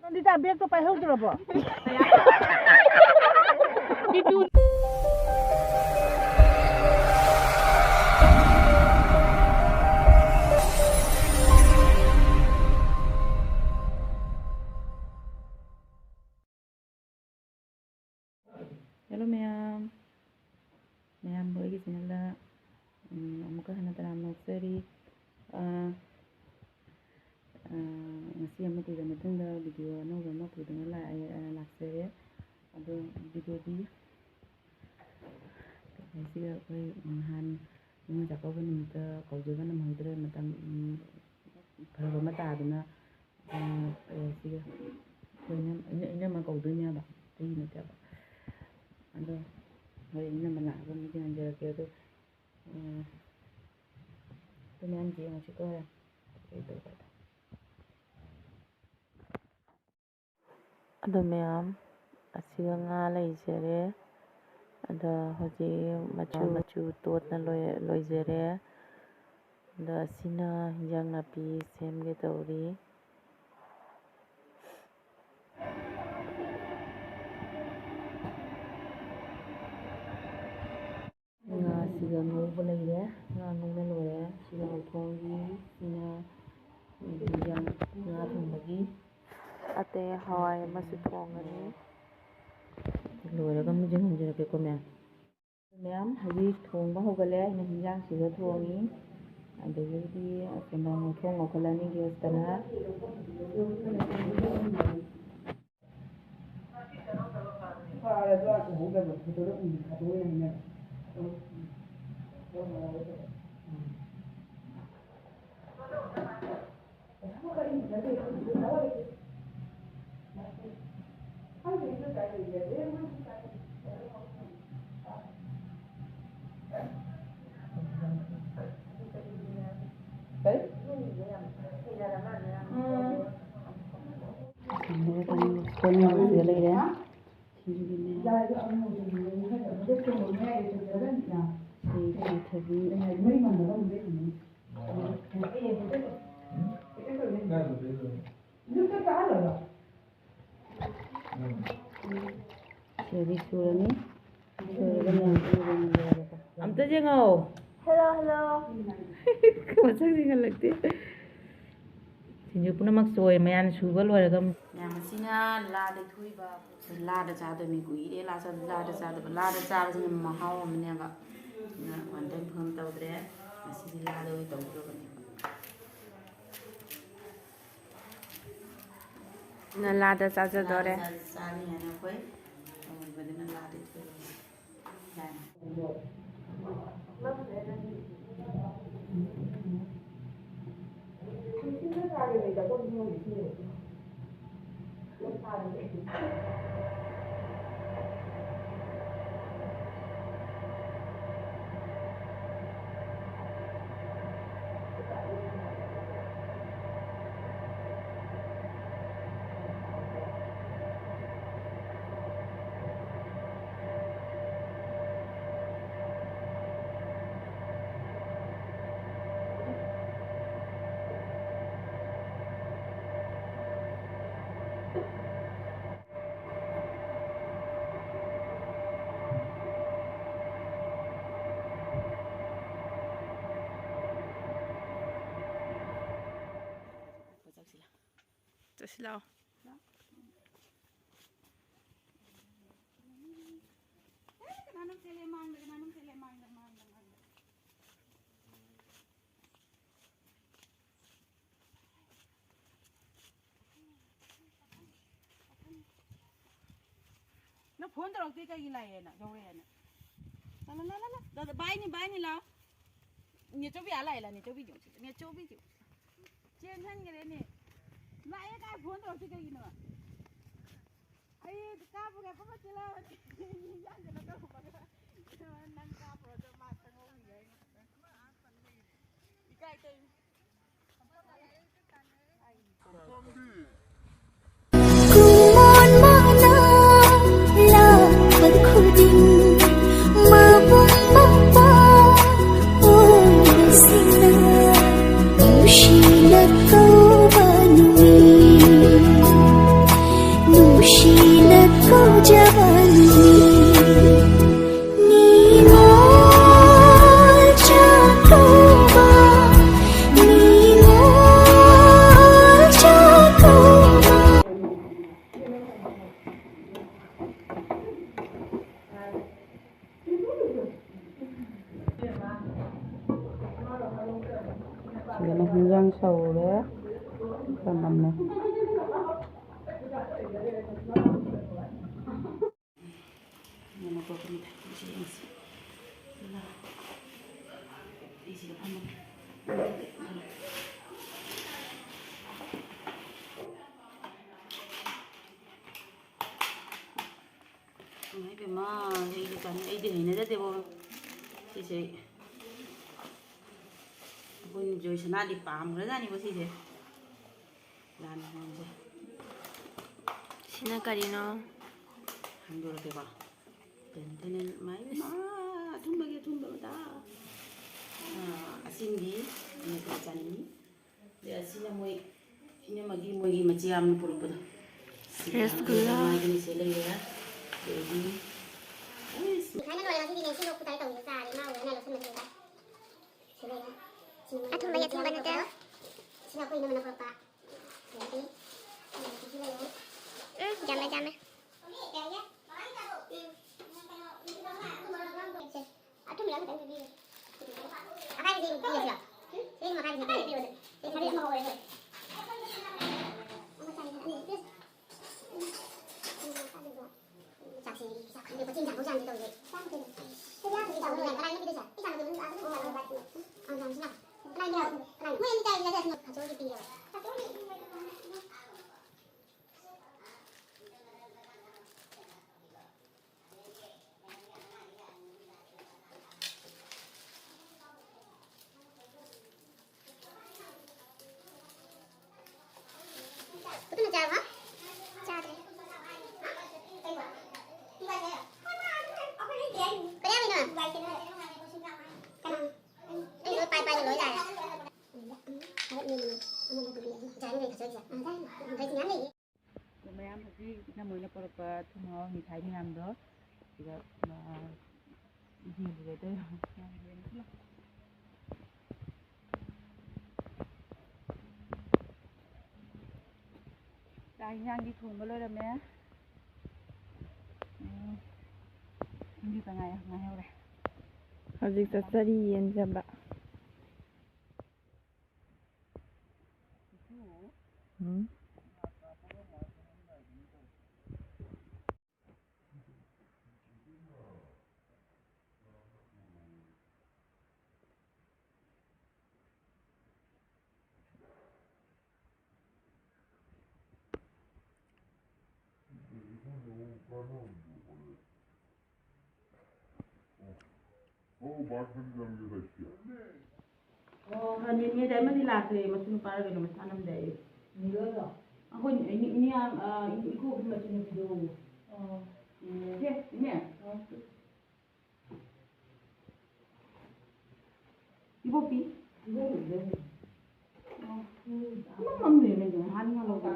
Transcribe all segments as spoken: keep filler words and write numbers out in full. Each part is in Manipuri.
ꯅꯟꯗꯤꯇꯥ, ꯕꯦꯒꯇꯣ ꯄꯥꯏꯍꯧꯗ꯭ꯔꯕꯣ? Hello ꯃꯌꯥꯝ, ꯃꯌꯥꯝꯕꯨ ꯑꯩꯒꯤ ꯆꯦꯅꯦꯜꯗ, ꯎꯝ, ꯑꯃꯨꯛꯀ ꯍꯟꯅ ꯇꯔꯥꯝꯅ ꯑꯣꯛꯆꯔꯤ꯫ ꯑꯥ, ꯑꯥ, ꯉꯁꯤ ꯑꯃꯨꯛ ꯀꯨꯏꯔ ꯃꯇꯨꯡꯗ ꯚꯤꯗꯤꯑꯣ ꯑꯅꯧꯕ ꯑꯃ ꯄꯨꯗꯨꯅ ꯂꯥꯛꯑꯦ, ꯑꯥ, ꯂꯥꯛꯆꯔꯦ꯫ ꯑꯗꯣ ꯚꯤꯗꯤꯑꯣꯗꯤ ꯉꯁꯤꯒ ꯑꯩꯈꯣꯏ ꯅꯍꯥꯟ ꯅꯤꯉꯣꯜ ꯆꯥꯛꯀꯧꯕ ꯅꯨꯃꯤꯠꯇ ꯀꯧꯖꯕ ꯅꯪꯍꯧꯗ꯭ꯔꯦ, ꯃꯇꯝ, ꯎꯝ, ꯐꯔꯛ ꯑꯃ ꯇꯥꯗꯅ, ꯑꯥ, ꯀꯩ ꯍꯥꯏꯁꯤꯒꯦ, ꯑꯩꯈꯣꯏ ꯏꯅꯝ-, ꯏꯅ-, ꯏꯅꯝꯃ ꯀꯧꯗꯣꯏꯅꯦꯕ, ꯑꯩꯒꯤ ꯅꯠꯇꯦꯕ꯫ ꯑꯗꯣ ꯍꯣꯔꯦꯟ ꯏꯅꯝꯃ ꯂꯥꯛꯑꯒ ꯑꯃꯨꯛ ꯌꯦꯡꯍꯟꯖꯔꯛꯀꯦ꯫ ꯑꯗꯣ, ꯑꯥ, ꯑꯗꯨ ꯃꯌꯥꯝ ꯌꯦꯡꯉꯁꯤꯀꯣ ꯍꯣꯔꯦꯟ ꯀꯩ ꯇꯧꯕꯗ꯫ ꯑꯗꯣ ꯃꯌꯥꯝ, ꯑꯁꯤꯒ ꯉꯥ ꯂꯩꯖꯔꯦ꯫ ꯑꯗꯣ ꯍꯧꯖꯤꯛ ꯃꯆꯨ, ꯃꯆꯨ ꯇꯣꯠꯅ ꯂꯣꯏ-, ꯂꯣꯏꯖꯔꯦ꯫ ꯑꯗꯣ ꯑꯁꯤꯅ ꯍꯤꯟꯖꯥꯡ ꯅꯥꯄꯤ ꯁꯦꯝꯒꯦ ꯇꯧꯔꯤ꯫ ꯉꯥꯁꯤꯒ ꯉꯧꯕ ꯂꯩꯔꯦ, ꯉꯥ ꯉꯧꯅ ꯂꯣꯏꯔꯦ꯫ ꯁꯤꯅ ꯍꯧꯊꯣꯡꯒꯤ, ꯁꯤꯅ ꯍꯤꯟꯖꯥꯡ, ꯉꯥ ꯊꯣꯡꯕꯒꯤ꯫ ꯑꯇꯩ ꯍꯋꯥꯏ ꯑꯃꯁꯨ ꯊꯣꯡꯒꯅꯤ꯫ ꯂꯣꯏꯔꯒ ꯑꯃꯨꯛ ꯌꯦꯡꯍꯟꯖꯔꯛꯀꯦꯀꯣ ꯃꯌꯥꯝ꯫ ꯃꯌꯥꯝ, ꯍꯧꯖꯤꯛ ꯊꯣꯡꯕ ꯍꯧꯒꯠꯂꯦ꯫ ꯑꯩꯅ ꯍꯤꯟꯖꯥꯡꯁꯤꯒ ꯊꯣꯡꯉꯤ꯫ ꯑꯗꯒꯤꯗꯤ ꯀꯩꯅꯣ, ꯃꯊꯣꯡ ꯉꯧꯈꯠꯂꯅꯤ ꯒ꯭ꯌꯥꯁꯇꯅ꯫ ꯀꯣꯟ ꯉꯥꯏꯕꯁꯤꯗ ꯂꯩꯔꯦ꯫ ꯁꯤꯡꯖꯨꯒꯤꯅꯦ꯫ ꯁꯤ ꯊꯕꯤ꯫ ꯍꯥꯎ꯫ Hello, hello. ꯃꯁꯛꯁꯤ ꯈꯜꯂꯛꯇꯦ꯫ ꯁꯤꯡꯖꯨ ꯄꯨꯝꯅꯃꯛ ꯆꯣꯏ ꯃꯌꯥꯟ ꯁꯨꯕ ꯂꯣꯏꯔꯒ꯫ ꯃꯌꯥꯝ ꯑꯁꯤꯅ ꯂꯥꯗ ꯊꯣꯛꯏꯕ ꯄꯣꯠꯁꯦ ꯂꯥꯗ ꯆꯥꯗꯣꯏꯅꯤ꯫ ꯀꯨꯏꯔꯦ ꯂꯥ ꯆꯥꯗ-, ꯂꯥꯗ ꯆꯥꯗꯕ꯫ ꯂꯥꯗ ꯆꯥꯕꯁꯤꯅ ꯃꯍꯥꯎ ꯑꯃꯅꯦꯕ꯫ ꯑꯗꯨꯅ one time ꯐꯣꯟ ꯇꯧꯗ꯭ꯔꯦ꯫ ꯉꯁꯤꯗꯤ ꯂꯥꯗ ꯑꯣꯏꯅ ꯇꯧꯗ꯭ꯔꯕꯅꯦꯕ꯫ ꯅ ꯂꯥꯗ ꯆꯥꯖꯗꯣꯔꯦ꯫ ꯂꯥꯗ ꯆꯥ-, ꯆꯥꯅꯤ ꯍꯥꯏꯅ ꯑꯩꯈꯣꯏ ꯇꯧꯔꯤꯕꯗꯨꯅ ꯂꯥꯗ ꯊꯣꯛꯏꯕ꯫ ꯆꯠꯁꯤ ꯂꯥꯛꯑꯣ꯫ ꯑꯦ, ꯀꯅꯥꯅꯣꯝ ꯆꯦꯜꯂꯦ ꯃꯥꯡꯗ, ꯀꯅꯥꯅꯣꯝ ꯆꯦꯜꯂꯦ ꯃꯥꯡꯗ, ꯃꯥꯡꯗ, ꯃꯥꯡꯗ꯫ ꯅꯪ ꯐꯣꯟ ꯇꯧꯔꯛꯇꯦ ꯀꯩꯒꯤ ꯂꯥꯛꯑꯦꯅ, ꯌꯧꯔꯛꯑꯦꯅ? ꯂꯥ, ꯂꯥ, ꯂꯥ, ꯂꯥ, ꯂꯥ꯫ ꯂꯥ, ꯂꯥ, ꯕꯥꯏꯅꯤ, ꯕꯥꯏꯅꯤ ꯂꯥꯎ꯫ ꯅꯦꯆꯧꯕꯤ ꯑꯥ ꯂꯥꯛꯑꯦ, ꯂꯥ, ꯅꯦꯆꯧꯕꯤ ꯌꯦꯡꯉꯨ, ꯅꯦꯆꯧꯕꯤ ꯌꯦꯡꯉꯨ꯫ ꯆꯦꯟꯍꯟꯈ꯭ꯔꯦꯅꯦ꯫ ꯂꯥꯛꯑꯦ ꯀꯥꯏ ꯐꯣꯟ ꯇꯧꯔꯛꯇꯦ ꯀꯩꯒꯤꯅꯣ? ꯑꯩ ꯀꯥꯞꯄꯒ ꯐꯠ ꯐꯠ ꯆꯦꯜꯂꯛꯑꯕꯅꯤ꯫ ꯏꯟꯖꯥꯡꯁꯦ ꯂꯧꯊꯣꯛꯄꯒ꯫ ꯅꯪ ꯀꯥꯞꯄꯨꯔꯣ, ꯑꯗꯣ ꯃꯥ ꯆꯪꯍꯧꯈꯤꯒꯦ ꯍꯥꯏꯅ꯫ ꯏꯀꯥꯏ ꯇꯧꯏꯅꯤ꯫ ꯀꯨꯝꯑꯣꯟ ꯃꯥꯅ ꯂꯥꯛꯄ ꯈꯨꯗꯤꯡ ꯃꯕꯨꯡ ꯃꯧꯄ꯭ꯋꯥ ꯑꯣꯏꯕꯁꯤꯡꯅ ꯅꯨꯡꯁꯤꯅ ꯀꯧꯕ ꯅꯨꯃꯤꯠ, ꯅꯨꯡꯁꯤꯅ ꯀꯧꯖꯕ ꯅꯨꯃꯤꯠ꯫ ꯅꯤꯉꯣꯜ ꯐꯖꯅ ꯍꯤꯟꯖꯥꯡ ꯁꯧꯔꯦ꯫ ꯆꯅꯝꯅꯦ꯫ ꯏꯃꯥ ꯏꯕꯦꯝꯃ, ꯑꯩꯗꯤ ꯆꯥꯅꯤꯡ-, ꯑꯩꯗꯤ ꯍꯩꯅꯖꯗꯦꯕꯣ ꯁꯤꯁꯦ꯫ ꯑꯩꯈꯣꯏ ꯖꯣꯏꯁꯅꯥꯗꯤ ꯄꯥꯝꯈ꯭ꯔꯖꯥꯠꯅꯤꯀꯣ ꯁꯤꯁꯦ꯫ ꯂꯥꯟ ꯃꯌꯥꯝꯁꯦ꯫ ꯁꯤꯅ ꯀꯔꯤꯅꯣ? ꯍꯥꯡꯗꯣꯔꯛꯀꯦꯀꯣ꯫ ꯇꯦꯟ ꯇꯦꯟ, ꯃꯥꯏ ꯃꯥ, ꯑꯊꯨꯝꯕꯒꯤ ꯑꯊꯨꯝꯕ ꯃꯇꯥ꯫ ꯑꯥ, ꯑꯁꯤꯟꯕꯤ, ꯑꯃꯦꯠꯄ ꯆꯥꯅꯤꯡꯉꯤ꯫ ꯑꯗꯩ ꯑꯁꯤꯅ ꯃꯣꯏ ꯏꯅꯝꯃꯒꯤ, ꯃꯣꯏꯒꯤ ꯃꯆꯦ ꯌꯥꯝꯅ ꯄꯨꯔꯛꯄꯗꯣ꯫ ꯔꯁꯒꯨꯜꯂꯥ꯫ ꯃꯥꯒꯤꯅ ꯁꯤ ꯂꯩꯔꯦ꯫ ꯑꯗꯩꯗꯤ, ꯑꯁ꯫ ꯊꯥꯏꯅ ꯂꯣꯏꯔꯦ ꯉꯁꯤꯗꯤꯅꯦ, ꯁꯤ ꯂꯣꯛꯄ ꯇꯥꯏ ꯇꯧꯕꯅꯦ, ꯆꯥꯔꯦ, ꯃꯥ ꯑꯣꯏꯅ ꯂꯧꯁꯤꯟꯕ ꯊꯤꯕ ꯇꯥꯏ꯫ ꯁꯤ ꯂꯩꯔꯦ꯫ ꯁꯤ ꯃꯣꯏ ꯑꯊꯨꯝꯕꯒꯤ ꯑꯊꯨꯝꯕ ꯅꯠꯇꯦ꯫ ꯁꯤꯅ ꯑꯩꯈꯣꯏ ꯏꯅꯝꯃꯅ ꯄꯨꯔꯛꯄ꯫ ꯑꯗꯩꯗꯤ, ꯁꯤ ꯂꯩꯔꯦ꯫ ꯎꯝ, ꯌꯥꯝꯃꯦ, ꯌꯥꯝꯃꯦ꯫ ꯐꯖꯅ ꯆꯥꯔꯕ? ꯆꯥꯗ꯭ꯔꯦ꯫ ꯀꯩ ꯍꯥꯏꯕꯅꯣ? ꯀꯅꯥ? ꯑꯩ ꯂꯣꯏ ꯄꯥꯏ ꯄꯥꯏꯅ ꯂꯣꯏ ꯂꯥꯛꯑꯦ꯫ ꯃꯌꯥꯝ ꯍꯧꯖꯤꯛ ꯏꯅꯝꯃ ꯍꯣꯏꯅ ꯄꯨꯔꯛꯄ ꯊꯨꯝ ꯃꯣꯔꯣꯛ ꯃꯤꯊꯥꯏ ꯃꯌꯥꯝꯗꯣ ꯁꯤꯗ, ꯑ, ꯌꯦꯡꯕꯤꯒꯦ ꯇꯧꯔꯤ꯫ ꯆꯥꯛ ꯏꯟꯁꯥꯡꯗꯤ ꯊꯣꯡꯕ ꯂꯣꯏꯔꯝꯃꯦ꯫ ꯎꯝ, ꯁꯤꯡꯖꯨꯇ ꯉꯥꯏ-, ꯉꯥꯏꯍꯧꯔꯦ꯫ ꯍꯧꯖꯤꯛ ꯆꯠꯆꯔꯤ ꯌꯦꯟꯖꯕ꯫ ꯎꯝ꯫ ꯑꯣ, ꯅꯦꯅꯦꯗ ꯑꯃꯗꯤ ꯂꯥꯛꯈ꯭ꯔꯦ, ꯃꯁꯨ ꯅꯨꯄꯥꯔ ꯀꯩꯅꯣ ꯃꯁꯥ ꯅꯝꯗꯦ ꯑꯩ꯫ ꯑꯩꯈꯣꯏ ꯏꯅꯦ-, ꯏꯅꯦ-, ꯑ, ꯏꯀꯣꯛꯀꯤ ꯃꯆꯤꯟ ꯅꯨꯄꯤꯗꯣ꯫ ꯎꯝ, ꯁꯦ, ꯏꯅꯦ꯫ ꯏꯕꯣꯛꯇꯤ? ꯏꯕꯣꯛ ꯂꯩꯕꯅꯤ꯫ ꯑꯣ, ꯎꯝ, ꯑꯃ ꯃꯝ ꯂꯩꯔꯝꯃꯦ, ꯅꯍꯥꯟ ꯉꯥ ꯂꯧꯕ꯫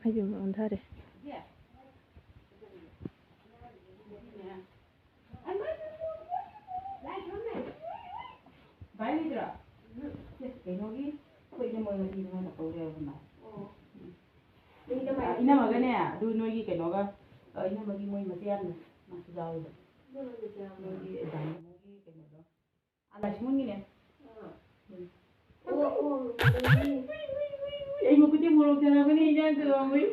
ꯑꯩꯁꯨ ꯑꯣꯟꯊꯔꯦ꯫ ꯚꯥꯏ ꯂꯩꯇ꯭ꯔꯣ? ꯁꯦ, ꯀꯩꯅꯣꯒꯤ, ꯑꯩꯈꯣꯏ ꯏꯅꯝꯃ ꯉꯁꯤ ꯅꯉꯣꯟꯗ ꯀꯧꯔꯦ ꯍꯥꯏꯕ ꯃꯥ꯫ ꯑꯣ꯫ ꯏꯅꯝꯃꯒꯅꯦ, ꯑꯗꯨ ꯅꯣꯏꯒꯤ ꯀꯩꯅꯣꯒ, ꯑ, ꯏꯅꯝꯃꯒꯤ ꯃꯣꯏ ꯃꯆꯦ ꯌꯥꯝꯅ ꯃꯥꯁꯨ ꯌꯥꯎꯋꯦꯕ꯫ ꯃꯣꯏ ꯃꯆꯦ ꯌꯥꯝꯅ꯫ ꯃꯣꯏꯒꯤ ꯑꯦꯛꯖꯥꯝꯒꯤ ꯀꯩꯅꯣꯗꯣ꯫ ꯑ, ꯂꯥꯏꯁ꯭ꯔꯝꯒꯤꯅꯦ꯫ ꯑ꯫ ꯑꯣ, ꯑꯣ, ꯑꯩ ꯃꯈꯨꯠꯇꯤ ꯃꯣꯔꯣꯛ ꯆꯥꯔꯛꯄꯅꯤ, ꯏꯟꯖꯥꯡ ꯊꯣꯡꯉꯝꯕꯩ꯫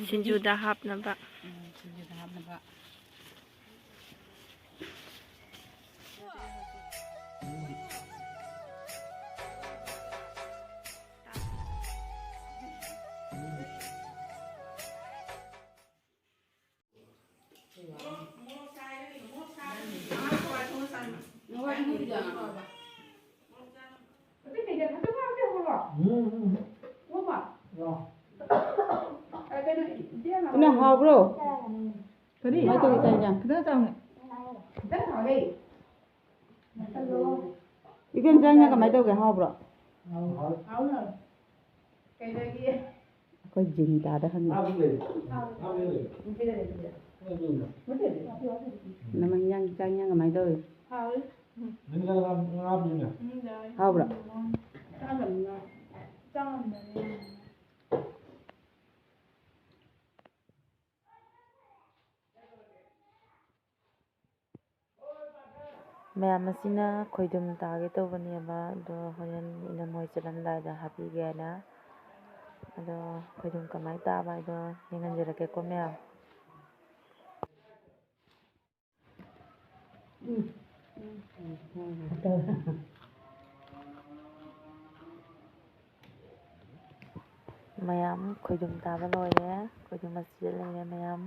ꯁꯤꯡꯖꯨꯗ ꯍꯥꯞꯅꯕ꯫ ꯎꯝ, ꯁꯤꯡꯖꯨꯗ ꯍꯥꯞꯅꯕ꯫ ꯑꯗꯨꯅ ꯍꯥꯎꯕ꯭ꯔꯣ? ꯀꯔꯤ? ꯀꯃꯥꯏ ꯇꯧꯒꯦ ꯆꯥꯛ ꯏꯟꯖꯥꯡ? ꯈꯤꯇꯪ ꯆꯥꯎꯅꯦ꯫ ꯏꯕꯦꯝ, ꯆꯥꯛ ꯏꯟꯖꯥꯡ ꯀꯃꯥꯏ ꯇꯧꯒꯦ? ꯍꯥꯎꯕ꯭ꯔꯣ? ꯀꯩꯗꯒꯤ? ꯑꯩꯈꯣꯏ ꯖꯤꯅꯤꯇꯥꯗ ꯍꯪꯉꯤ꯫ ꯅꯃ ꯏꯟꯖꯥꯡ, ꯆꯥꯛ ꯏꯟꯖꯥꯡ ꯀꯃꯥꯏꯅ ꯇꯧꯔꯤ? ꯍꯥꯎꯕ꯭ꯔꯥ? ꯃꯌꯥꯝ ꯑꯁꯤꯅ ꯈꯣꯏꯗꯨꯝ ꯇꯥꯒꯦ ꯇꯧꯕꯅꯦꯕ, ꯑꯗꯣ ꯍꯣꯔꯦꯟ ꯏꯅꯝ ꯍꯣꯏ ꯆꯠꯂꯝꯗꯥꯏꯗ ꯍꯥꯞꯄꯤꯒꯦ ꯍꯥꯏꯅ꯫ ꯑꯗꯣ ꯈꯣꯏꯗꯨꯝ ꯀꯃꯥꯏꯅ ꯇꯥꯕ ꯍꯥꯏꯗꯣ ꯌꯦꯡꯍꯟꯖꯔꯛꯀꯦꯀꯣ ꯃꯌꯥꯝ꯫ ꯃꯌꯥꯝ ꯈꯣꯏꯗꯨꯝ ꯇꯥꯕ ꯂꯣꯏꯔꯦ꯫ ꯈꯣꯏꯗꯨꯝ ꯑꯁꯤꯗ ꯂꯩꯔꯦ ꯃꯌꯥꯝ꯫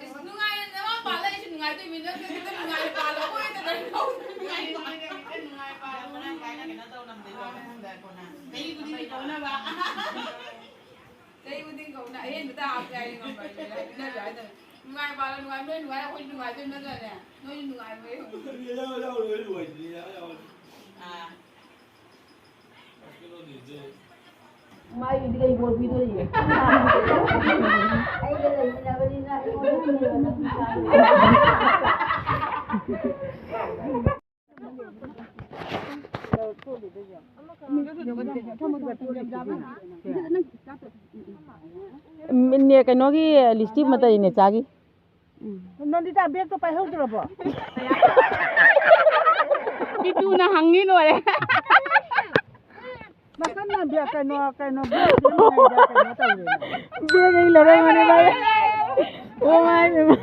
ꯏꯁ, ꯅꯨꯡꯉꯥꯏꯅ ꯅꯃꯥ ꯄꯥꯜꯂ ꯑꯩꯁꯨ ꯅꯨꯡꯉꯥꯏꯗꯣꯏꯃꯤ, ꯅꯪ ꯈꯛꯇ ꯅꯨꯡꯉꯥꯏꯅ ꯄꯥꯜꯂꯣ, ꯀꯣꯏꯗꯅ ꯂꯩꯍꯧ꯫ ꯅꯨꯡꯉꯥꯏ, ꯅꯨꯡꯉꯥꯏ, ꯅꯨꯡꯉꯥꯏ, ꯅꯨꯡꯉꯥꯏ ꯄꯥꯜꯂꯣ꯫ ꯆꯍꯤ ꯈꯨꯗꯤꯡꯒꯤ ꯀꯧꯅꯕ꯫ ꯆꯍꯤ ꯈꯨꯗꯤꯡꯒꯤ ꯀꯧꯅ ꯑꯍꯦꯟꯕꯇ ꯍꯥꯞꯀꯦ ꯍꯥꯏꯔꯦ, ꯉꯝꯕ꯭ꯔꯥ? ꯍꯥꯏꯅꯔꯁꯨ ꯍꯥꯏꯗꯅ꯫ ꯅꯨꯡꯉꯥꯏ ꯄꯥꯜꯂꯣ, ꯅꯨꯡꯉꯥꯏ, ꯅꯣꯏ ꯅꯨꯡꯉꯥꯏꯔ ꯑꯩꯈꯣꯏꯁꯨ ꯅꯨꯡꯉꯥꯏꯗꯣꯏ ꯅꯠꯇ꯭ꯔꯅꯦ? ꯅꯣꯏꯁꯨ ꯅꯨꯡꯉꯥꯏꯕ ꯌꯥꯎ-, ꯌꯥꯎ-, ꯌꯥꯎ-, ꯌꯥꯎ-, ꯌꯥꯎ-, ꯑꯥ꯫ ꯃꯥꯒꯤꯗꯤ ꯀꯩ ꯄꯣꯠ ꯄꯤꯗꯣꯔꯤꯒꯦ? ꯑꯩꯒ ꯂꯩꯃꯤꯟꯅꯕꯅꯤꯅ ꯑꯩꯉꯣꯟꯗ ꯍꯦꯟꯅ ꯅꯨꯡꯁꯤꯕ꯫ ꯎꯝ, ꯅꯦ, ꯀꯩꯅꯣꯒꯤ ꯂꯤꯞꯁꯇꯤꯛ ꯃꯇꯩ ꯅꯦꯆꯥꯒꯤ꯫ ꯅꯟꯗꯤꯇꯥ, ꯕꯦꯒꯇꯣ ꯄꯥꯏꯍꯧꯗ꯭ꯔꯕꯣ? ꯄꯤꯇꯨꯅ ꯍꯪꯉꯤ ꯂꯣꯏꯔꯦ꯫ ꯅꯥꯀꯟꯅ ꯕꯦꯒ, ꯀꯩꯅꯣ, ꯀꯩꯅꯣ, ꯕꯦꯒ ꯁꯦꯝꯃꯤꯉꯩꯗ ꯀꯩꯅꯣ ꯇꯧꯔꯦꯅꯦ꯫ ꯕꯦꯒ ꯑꯩ ꯂꯧꯔꯛꯏꯕꯅꯦ, ꯚꯥꯏ꯫ ꯑꯣ, ꯃꯥꯏ ꯄꯦꯝꯃ꯫